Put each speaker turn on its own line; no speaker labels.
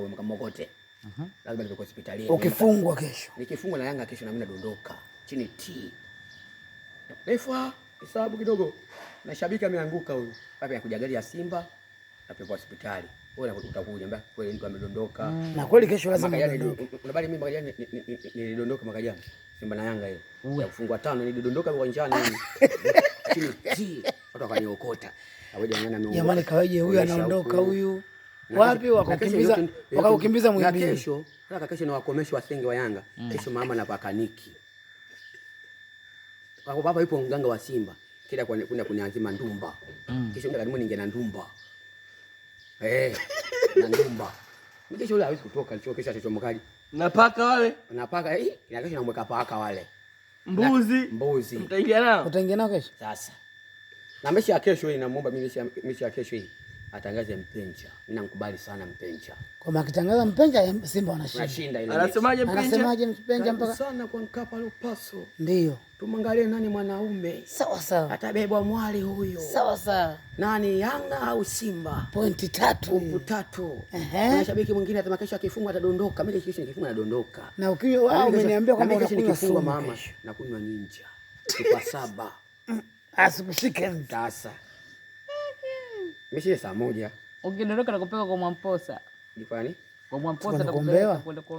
Mkamokote. Lazima nipelekwe hospitalini.
Ukifungwa kesho.
Nikifungwa na Yanga kesho na mimi nadondoka. Chini T. Refa, hesabu kidogo. Na shabiki ameanguka huyu. Papi anakuja gari ya Simba napelekwa hospitali. Wewe utakuja mbaya kweli mtu amedondoka.
Na kweli kesho lazima
Mwaka jana
udondoke.
Unabali mimi mwaka jana nilidondoka mwaka jana. Simba na Yanga hiyo. Ya kufungwa 5 nilidondoka uwanjani. Chini T. Watu wakaniokota. Kaweje ngana.
Jamani, Kaweje huyu
Onyesha
anaondoka
huku.
huyu.
Na
Wapi
kesho
wakakimbiza wakakukimbiza
na
Muhimbili.
kesho, nataka kesho niwakomeshe wasenge wa Yanga. Kesho mama na pakaniki. Kwa baba yupo mganga wa Simba. Kila kwa kuna kuniazima ndumba. Kesho ndio karibu ninge na ndumba. Na ndumba. Mimi kesho yule hawezi kutoka, alicho kesho atachomokaji.
Na paka wale?
Na paka na kesho namweka paka wale.
Mbuzi.
Na, mbuzi.
Mtaingia nao?
Utaingia nao kesho?
Sasa. Na mechi ya kesho hii namuomba mimi mechi ya kesho hii atangaze Mpenja. Mimi namkubali sana Mpenja.
Kwa maana akitangaza Mpenja Simba wanashinda.
Wanashinda ile mechi.
Anasemaje Mpenja?
Anasemaje Mpenja
Karibu
mpaka?
sana kwa Mkapa Lupaso.
Ndio.
Tumwangalie nani mwanaume.
Sawa sawa.
Atabebwa mwali huyo.
Sawa sawa.
Nani Yanga au Simba?
Pointi 3.
Pointi 3.
Ehe.
Na shabiki mwingine atasema kesho akifungwa atadondoka. Mimi kesho nikifungwa nadondoka.
Na ukiwa wao umeniambia kwamba
Na mimi kesho
unakunywa
nikifungwa
sumu
mama
kesho.
nakunywa ninja. Chupa 7.
Asikushike mtu.
Sasa. Mechi saa 1.
Ukidondoka na kupeka kwa Mwamposa.
Ni kwani?
Kwa Mwamposa
Tunakuombewa.
na kupeleka kwenda kuombewa.